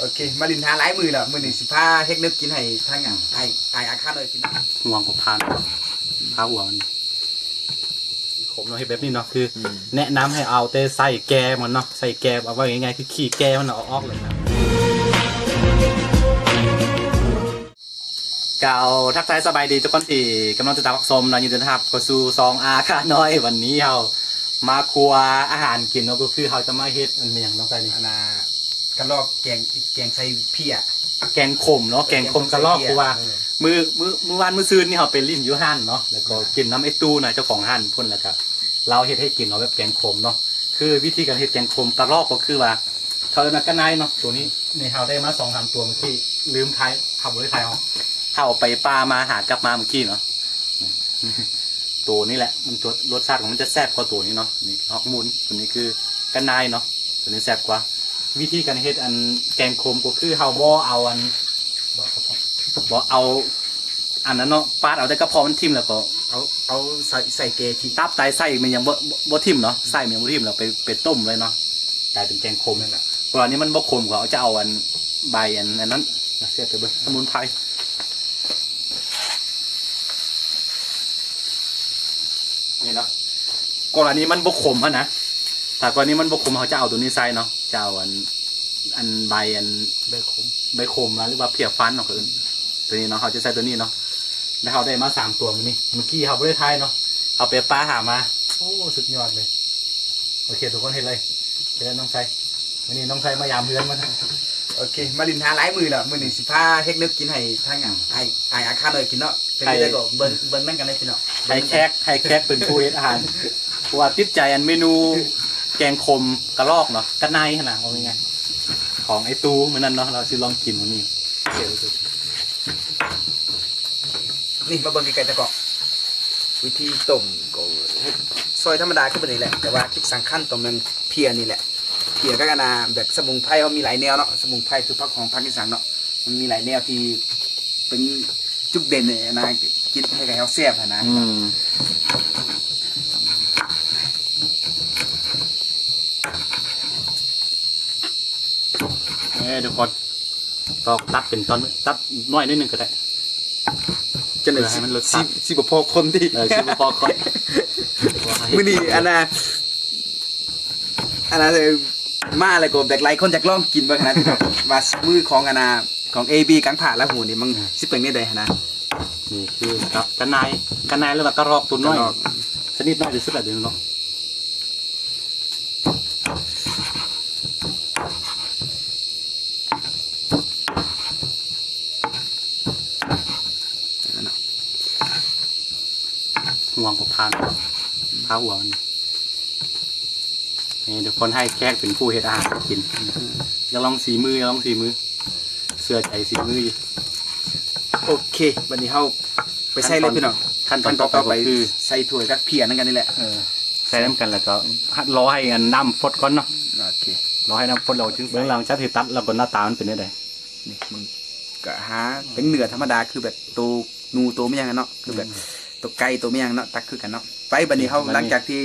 ໂອເຄ ມາຫຼິ້ນຫາຫຼາຍມື້ແລ້ວ ມື້ນີ້ຊິພາເຮັດເນີກກິນໃຫ້ທາງຫຍັງ ອ້າຍ ອ້າຍອາຄານ້ອຍກິນ. ຫວງກໍຜ່ານ ພາຫວງ ຂົມເນາະ ເຮັດແບບນີ້ເນາະ ຄື ອືມ ແນະນຳໃຫ້ເອົາແຕ່ໄສ້ແກ່ມັນເນາະ ໄສ້ແກ່ ເອົາເວົ້າງ່າຍໆ ຄືຂີ້ແກ່ມັນເອົາອອກເລີຍນະ. ກ່າວທັກທາຍສະບາຍດີທຸກຄົນທີ່ກຳລັງຕິດຕາມຮັບຊົມເນາະ ຍິນດີຕ້ອນຮັບເຂົ້າສູ່ຊ່ອງອາຄານ້ອຍ. ວັນນີ້ເຮົາມາຄົວອາຫານກິນເນາະ ກໍຄືເຮົາຈະມາເຮັດ ອັນແມ່ນຫຍັງນ້ອງໄຊນີ້ ອັນນ່າ ກະລອກແກງ ແກງໃສ່ເພຍ ແກງຂົມເນາະ ເອີ ແກງຂົມກະລອກ ແກງຂົມໃສ່ເພຍ ເພາະວ່າ ເອີ ມື້ ມື້ ມື້ວານມື້ຊືນນີ້ເຮົາໄປຫຼິ້ນຢູ່ຮ້ານເນາະ ແລ້ວກໍ ເອີ ກິນນຳໄອ້ຕູ້ນະ ເຈົ້າຂອງຮ້ານພຸ້ນ ແລ້ວກໍລາວເຮັດໃຫ້ກິນເນາະ ແບບແກງຂົມເນາະ. ຄືວິທີການເຮັດແກງຂົມກະລອກກໍຄືວ່າ ເຂົາເອີ້ນວ່າກະນາຍເນາະ ໂຕນີ້. ນີ້ເຮົາໄດ້ມາສອງສາມຕົວມື້ກີ້ ລືມຖ່າຍ ເຮົາບໍ່ໄດ້ຖ່າຍເນາະ ເຮົາໄປປ່າມາ ຫາກັບມາມື້ກີ້ເນາະ. ໂຕນີ້ແຫຼະ ມັນ ລົດຊາດຂອງມັນຈະແຊບກວ່າໂຕນີ້ເນາະ. ນີ້ຮອກມູນ ໂຕນີ້ຄືກະນາຍເນາະ ໂຕນີ້ແຊບກວ່າ. ວິທີການເຮັດອັນແກງຂົມກໍຄືເຮົາບໍ່ເອົາອັນ ບໍ່ເອົາອັນນັ້ນເນາະ ປາດເອົາແຕ່ກະເພາະມັນຖິ້ມ ແລ້ວກໍເອົາ ເອົາໃສ່ ໃສ່ແກ່ຖິ້ມ ຕັບໄຕໄສ້ມັນຍັງບໍ່ ບໍ່ ບໍ່ຖິ້ມເນາະ ໄສ້ມັນຍັງບໍ່ຖິ້ມ ແລ້ວໄປ ໄປຕົ້ມເລີຍເນາະ ກາຍເປັນແກງຂົມ. ແມ່ນລະ ກໍອັນນີ້ມັນບໍ່ຂົມ ກໍເອົາ ຈະເອົາອັນໃບອັນ ອັນນັ້ນມາສຽບໃສ່ເບິ່ງ ສະໝຸນໄພ. ນີ້ເນາະ ກໍອັນນີ້ມັນບໍ່ຂົມຫັ້ນນະ ຖ້າກໍອັນນີ້ມັນບໍ່ຂົມ ເຮົາຈະເອົາໂຕນີ້ໃສ່ເນາະ ຈະເອົາອັນ ອັນໃບອັນ ໃບຂົມ ໃບຂົມນະ ຫຼືວ່າເພຍຟານເນາະ ເຂົາເອີ້ນ ໂຕນີ້ເນາະ ເຮົາຈະໃສ່ໂຕນີ້ເນາະ. ແລ້ວເຮົາໄດ້ມາສາມຕົວມື້ນີ້ ມື້ກີ້ເຮົາບໍ່ໄດ້ຖ່າຍເນາະ ເຮົາໄປປ່າຫາມາ. ໂອ້ ສຸດຍອດເລີຍ. ໂອເຄ ທຸກຄົນເຮັດເລີຍ ເຊີນນ້ອງໄຊ. ມື້ນີ້ນ້ອງໄຊມາຢາມເຮືອນ ມາ ໂອເຄ ມາຫຼິ້ນຫາຫຼາຍມື້ແລ້ວ ມື້ນີ້ຊິພາເຮັດເນີກກິນໃຫ້ທາງຫຍັງ ອ້າຍ ອ້າຍອາຄານ້ອຍກິນເນາະ. ເປັນຈັ່ງໃດກໍເບິ່ງ ເບິ່ງນຳກັນເດີພີ່ນ້ອງ ໃຫ້ແຂກ ໃຫ້ແຂກເປັນຜູ້ເຮັດອາຫານ ເພາະວ່າຕິດໃຈອັນເມນູແກງຂົມກະລອກເນາະ ກະນາຍຫັ້ນນະ ເວົ້າງ່າຍໆ ຂອງໄອ້ຕູ້ມື້ນັ້ນເນາະ ລາວຊິລອງກິນມື້ນີ້. ນີ້ມາເບິ່ງໃກ້ໆ ຕະກອງ ວິທີຕົ້ມກໍເຮັດຊອຍທຳມະດາຄືມື້ນີ້ແຫຼະ ແຕ່ວ່າຈຸດສຳຄັນຕ້ອງແມ່ນເພຍນີ້ແຫຼະ. ເພຍກັບອັນນ່າ ແບບສະໝຸນໄພເຮົາມີຫຼາຍແນວເນາະ ສະໝຸນໄພຄືຜັກຫອມ ຜັກອີ່ສັງເນາະ ມັນມີຫຼາຍແນວທີ່ເປັນຈຸດເດັ່ນໃນອັນນ່າ ເຮັດໃຫ້ເຮົາແຊບຫັ້ນນະ. ອືມ ເອີ ທຸກຄົນ ຕອກຕັດເປັນຕອນ ຕັດນ້ອຍໜ້ອຍໜຶ່ງກໍໄດ້ ຈັ່ງໃດ ເພື່ອໃຫ້ມັນລົດຊາດ ຊິ ຊິບໍ່ພໍຄົນຕິ ເອີ ຊິບໍ່ພໍຄົນ. ມື້ນີ້ອັນນ່າ ອັນນ່າ ເອີ ມາແລ້ວກໍແບກຫຼາຍຄົນຢາກລອງກິນເບິ່ງຫັ້ນນະ ວ່າມືຂອງອັນນ່າ ຂອງເອບີ ກາງຜາລາຫູນີ້ມັນ ອືມ ຊິເປັນແນວໃດຫັ້ນນະ. ນີ້ຄືກັບກະນາຍ ກະນາຍ ຫຼືວ່າກະລອກຕົວນ້ອຍ ກະລອກ ຊະນິດນ້ອຍທີ່ສຸດລະເດເນາະ. ຫວງກໍຜ່ານ ພາຫວງ ນີ້ທຸກຄົນໃຫ້ແຂກເປັນຜູ້ເຮັດອາຫານກິນ ຢາກລອງສີມື ຢາກລອງສີມື ເຊື່ອໃຈສີມືຢູ່. ໂອເຄ ບັດນີ້ເຮົາໄປໃສ່ເລີຍພີ່ນ້ອງ ຂັ້ນຕອນ ຂັ້ນຕອນຕໍ່ໄປ ຂັ້ນຕອນຕໍ່ໄປກໍຄື ໃສ່ຖ້ວຍກັບເພຍນຳກັນນີ້ແຫຼະ ເອີ ໃສ່ນຳກັນ ແລ້ວກໍລໍໃຫ້ອັນນ້ຳຟົດກ່ອນເນາະ. ໂອເຄ ລໍໃຫ້ນ້ຳຟົດ ແລ້ວຈຶ່ງເບິ່ງ ຫຼັງຈາກທີ່ຕັດແລ້ວກໍໜ້າຕາມັນເປັນແນວໃດ. ນີ້ມັນກໍຫາເປັນເນື້ອທຳມະດາ ຄືແບບໂຕໜູໂຕແມ່ນຫຍັງເນາະ ຄືແບບ ອືມ ໂຕໄກ່ໂຕແມ່ນຫຍັງເນາະ ຕັກຄືກັນເນາະ. ໄປ ບັດນີ້ເຮົາ ບັດນີ້ ຫຼັງຈາກທີ່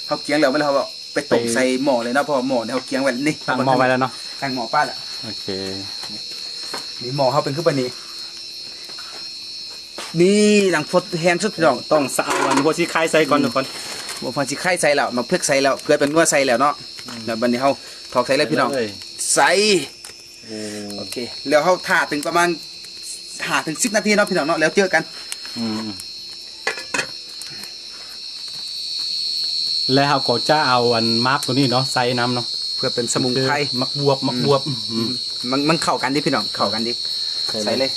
ເຮົາກຽງແລ້ວ ແລ້ວເຮົາໄປຕົ້ມ ໄປ ໃສ່ໝໍ້ເລີຍເນາະ ເພາະວ່າໝໍ້ນີ້ເຮົາກຽງໄວ້ແລ້ວນີ້ ຕັ້ງໝໍ້ໄວ້ແລ້ວເນາະ ຕັ້ງໝໍ້ປະແລ້ວ. ໂອເຄ ນີ້ໝໍ້ເຮົາເປັນຄືປານນີ້ ນີ້ຫຼັງຟົດແຮງສຸດພີ່ນ້ອງ ຕ້ອງສະເອົາອັນຫົວສີໄຄໃສ່ກ່ອນ ອືມ ທຸກຄົນ ຫົວສີໄຄໃສ່ແລ້ວ ໝາກເຜັກໃສ່ແລ້ວ ເກືອແປ້ງນົວໃສ່ແລ້ວເນາະ. ອືມ ແລ້ວບັດນີ້ເຮົາຖອກໃສ່ເລີຍພີ່ນ້ອງ ໃສ່ເລີຍ ໃສ່ ໂອ້ ໂອເຄ ແລ້ວເຮົາຖ້າເຖິງປະມານຫ້າເຖິງສິບນາທີເນາະພີ່ນ້ອງເນາະ ແລ້ວເຈີກັນ. ອືມ ແລ້ວເຮົາກໍຈະເອົາອັນໝາກໂຕນີ້ເນາະໃສ່ນຳເນາະ ເພື່ອເປັນສະໝຸນໄພ ໝາກບວບ ໝາກບວບ ອືມ ອືມ ມັນ ມັນເຂົ້າກັນເດ້ພີ່ນ້ອງ ເຂົ້າກັນເດ້ ໃສ່ເລີຍ ໃສ່ເລີຍ.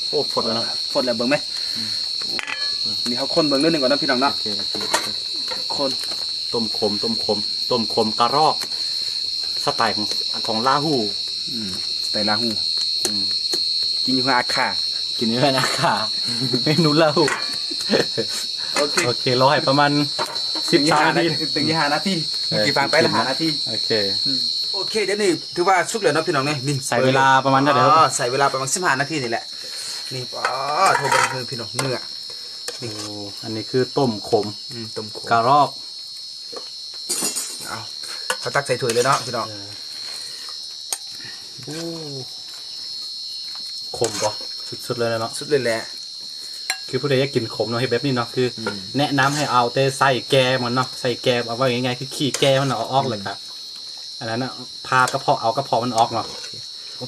ໂອ້ ຟົດແລ້ວເນາະ ຟົດແລ້ວ ເບິ່ງແມ ອືມ ນີ້ເຮົາຄົນເບິ່ງໜ້ອຍໜຶ່ງກ່ອນເນາະພີ່ນ້ອງເນາະ ໂອເຄ ໂອເຄ ໂອເຄ ຄົນ ຕົ້ມຂົມ ຕົ້ມຂົມ ຕົ້ມຂົມກະລອກ ສະໄຕຂອງ ຂອງລາຫູ ອືມ ສະໄຕລາຫູ ອືມ ກິນຢູ່ເຮືອນອາຄາ ກິນຢູ່ເຮືອນອາຄາ ເມນູລາຫູ. ໂອເຄ ໂອເຄ ລໍໃຫ້ປະມານສິບ ຊາວນາທີ ເຖິງຫ້ານາທີ ເອີ ເມື່ອກີ້ຟັງໄປລະຫ້ານາທີ ໂອເຄ ອືມ ໂອເຄ ດຽວນີ້ຖືວ່າສຸກແລ້ວເນາະພີ່ນ້ອງເນາະ ນີ້ ໃຊ້ເວລາປະມານເທົ່າໃດ ອໍ ໃຊ້ເວລາປະມານສິບຫ້ານາທີນີ້ແຫຼະ ນີ້ ອໍ ໂທເບິ່ງເດີພີ່ນ້ອງ ເນື້ອ ນີ້ ໂອ້ ອັນນີ້ຄືຕົ້ມຂົມ ອືມ ຕົ້ມຂົມກະລອກ ເອົາ ເຮົາຕັກໃສ່ຖ້ວຍເລີຍເນາະພີ່ນ້ອງ ເອີ ໂອ້ ຂົມບໍ່? ສຸດໆເລີຍເນາະ ສຸດເລີຍແຫຼະ. ຄືຜູ້ໃດຢາກກິນຂົມເນາະ ເຮັດແບບນີ້ເນາະ ຄື ອືມ ແນະນຳໃຫ້ເອົາແຕ່ໄສ້ແກ່ມັນເນາະ ໄສ້ແກ່ ເອົາເວົ້າງ່າຍໆ ຄືຂີ້ແກ່ມັນເນາະ ເອົາອອກ ອືມ ແລ້ວກະ ອັນນັ້ນນະ ຜ່າກະເພາະ ເອົາກະເພາະມັນອອກເນາະ. ໂອ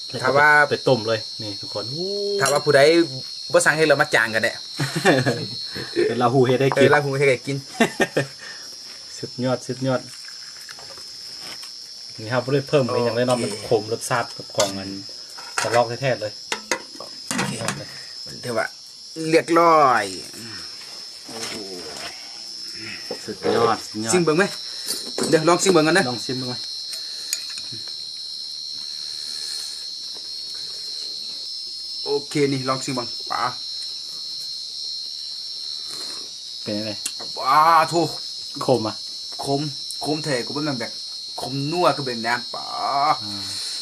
ເຄ ຖ້າວ່າ ໄປ ໄປຕົ້ມເລີຍນີ້ທຸກຄົນ. ຖ້າວ່າຜູ້ໃດບໍ່ສັ່ງເຮັດແລ້ວມາຈ້າງກໍໄດ້ ເປັນລາວຫູເຮັດໃຫ້ກິນ ເອີ ລາວຫູເຮັດໃຫ້ກິນ. ສຸດຍອດ ສຸດຍອດ. ນີ້ເຮົາບໍ່ໄດ້ເພີ່ມອີ່ຫຍັງເລີຍເນາະ ໂອເຄ ມັນຂົມ ລົດຊາດຂອງອັນກະລອກແທ້ໆເລີຍ. ໂອເຄ ຖືວ່າລຽບຮ້ອຍ. ໂອ້ໂຫ ສຸດຍອດ ສຸດຍອດ. ຊີມເບິ່ງໄໝ? ເດີ ລອງຊີມເບິ່ງກ່ອນເດີ ລອງຊີມເບິ່ງໄໝ? ໂອເຄ ນີ້ລອງຊີມເບິ່ງ ປາ ເປັນຈັ່ງໃດ? ປາໂທ້ ຂົມອະ? ຂົມ ຂົມແທ້ ກໍບໍ່ແມ່ນແບບຂົມນົວຄືແບບນັ້ນ ປາ.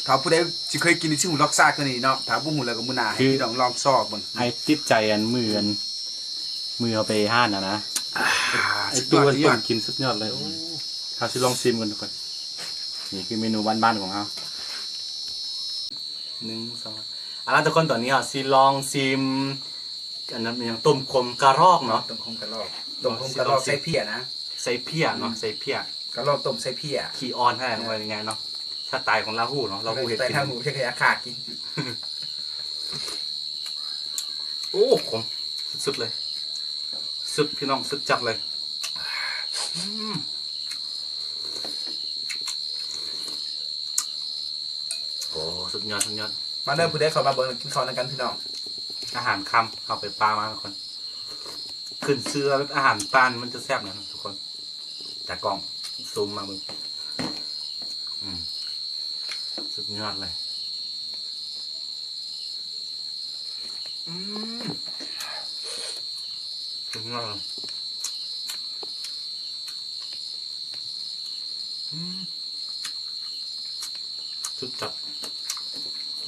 ຖ້າຜູ້ໃດຊິເຄີຍກິນຊິຮູ້ລົດຊາດຄືນີ້ເນາະ ຖ້າບໍ່ຮູ້ແລ້ວກໍມື້ໜ້າໃຫ້ພີ່ນ້ອງລອງຊອກເບິ່ງ. ອ້າຍຕິດໃຈອັນມື້ ອັນມື້ເຮົາໄປຮ້ານຫັ້ນນະ ອ້າຍຕູ່ເພິ່ນຕົ້ມກິນສຸດຍອດເລີຍ. ໂອ້ ເຮົາຊິລອງຊີມກ່ອນທຸກຄົນ. ນີ້ຄືເມນູບ້ານໆຂອງເຮົາ. ໜຶ່ງ ສອງ ເອົາລະທຸກຄົນ ຕອນນີ້ເຮົາຊິລອງຊີມ ອັນນັ້ນຫຍັງ ຕົ້ມຂົມກະລອກເນາະ ຕົ້ມຂົມກະລອກ ຕົ້ມຂົມກະລອກໃສ່ເພຍນະ ໃສ່ເພຍເນາະ ອືມ ໃສ່ເພຍ ກະລອກຕົ້ມໃສ່ເພຍ ຂີ້ອ່ອນແທ້ ເອີ ວ່າງ່າຍໆເນາະ ສະໄຕຂອງລາວຫູເນາະ ລາວຫູເຮັດ ສະໄຕລາວຫູເຮັດໃຫ້ອາຄາດກິນ. ໂອ້ ຂົມສຸດໆເລີຍ ສຸດ ພີ່ນ້ອງ ສຸດຈັດເລີຍ. ອືມ ໂອ້ ສຸດຍອດ ສຸດຍອດ. ມາເດີ ຜູ້ໃດເຂົ້າມາເບິ່ງ ກິນເຂົ້ານຳກັນພີ່ນ້ອງ. ອາຫານຄ່ຳ ເຮົາໄປປ່າມາທຸກຄົນ ຂຶ້ນຊື່ວ່າອາຫານປ່າມັນຈະແຊບນະທຸກຄົນ. ຕາກ້ອງຊູມມາເບິ່ງ ອືມ ສຸດຍອດເລີຍ. ອືມ ສຸດຍອດເລີຍ ອືມ ສຸດຈັດ.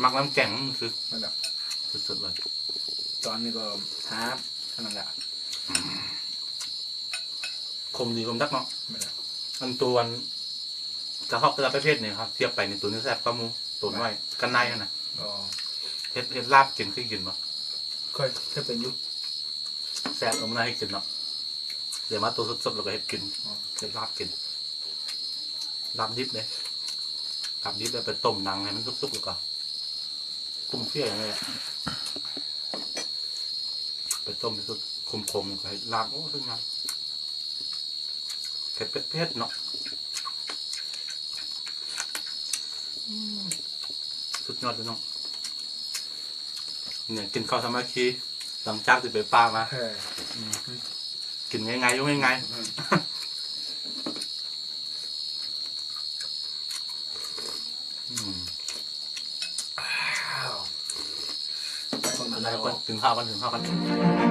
ມັກນຳແກງມັນຄື ນັ້ນແຫຼະ ສຸດໆເລີຍ. ຕອນນີ້ກໍຫາ ອັນນັ້ນແຫຼະ ອືມ ຂົມດີ ຂົມຄັກເນາະ. ແມ່ນແຫຼະ ອັນຕົວ ອັນກະຮອກແຕ່ລະປະເພດນີ້ ທຽບໄປນີ້ ໂຕນີ້ແຊບກວ່າໝູ່ ໂຕນ້ອຍ ກັນໃນຫັ້ນນະ. ອໍ ເຮັດ ເຮັດລາບກິນ ເຄີຍກິນບໍ່? ເຄີຍ ເຄີຍເປັນຢູ່ ແຊບ ເອົາມາໃຫ້ກິນເນາະ. ດຽວມາໂຕສົດໆ ແລ້ວກໍເຮັດກິນ. ອໍ ເຮັດລາບກິນ ລາບດິບເດ້ ລາບດິບແລ້ວໄປຕົ້ມໜັງໃຫ້ມັນສຸກໆ ແລ້ວກໍ ກຸ້ມເຟຍຫຍັງນີ້ແຫຼະ ໄປຕົ້ມໃຫ້ສຸກ ຂົມໆ ແລ້ວກໍເຮັດລາບ. ໂອ້ ສຸດຍອດ ເຜັດໆເນາະ. ອືມ ສຸດຍອດເລີຍເນາະ ນີ້ກິນເຂົ້າສາມັກຄີ ຫຼັງຈາກທີ່ໄປປ່າມາ. ເອີ ອືມ ກິນງ່າຍໆ ຢູ່ງ່າຍໆ ອືມ ອືມ ກິນເຂົ້າກ່ອນ ກິນເຂົ້າກ່ອນ.